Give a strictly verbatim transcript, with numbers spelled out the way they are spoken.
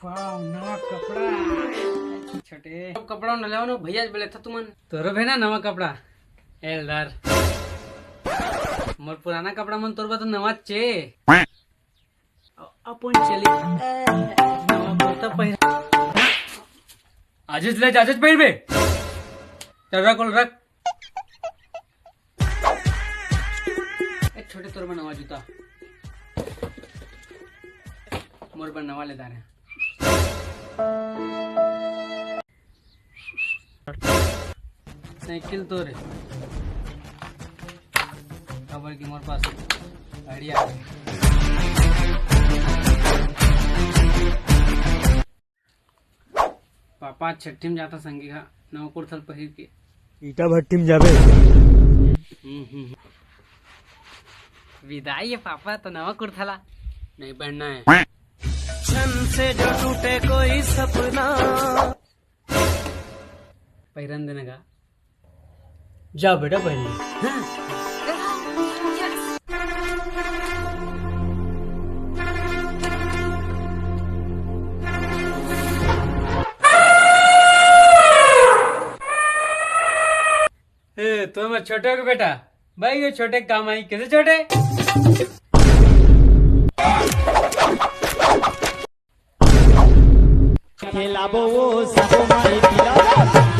वाह, नवा कपड़ा। छोटे। अब कपड़ा न लाओ ना भैया, बोले था तुमन। तोरो भी ना नवा कपड़ा। एलदार। मोर पुराना कपड़ा मन तोर बा तो नवा चे। अ-, अपन चली। नवा कुर्ता पहिर। आजच ले, आजच पहिरबे। चल रख, रख। ए, छोटे तोर बर नवा जूता। मोर बर नवा ले दारे। साइकिल तोरे। काबर कि मोर पास गाड़ी आ गई। पापा छट्ठी में जाता संगी हा, नवा कुर्ता ल पहिर के। ईटा भट्टी में जाबे। हम्म, हम्म। विदाई है पापा, तो नवा कुर्ता ला नहीं पहनना है। छन से जो टूटे कोई सपना। पहिरन देने का। जा बेटा, पहन ले। ए, तो मैं छोटे के बेटा, भाई, ये छोटे काम आई, कैसे छोटे? खेलाबो वो सबो माई पिला।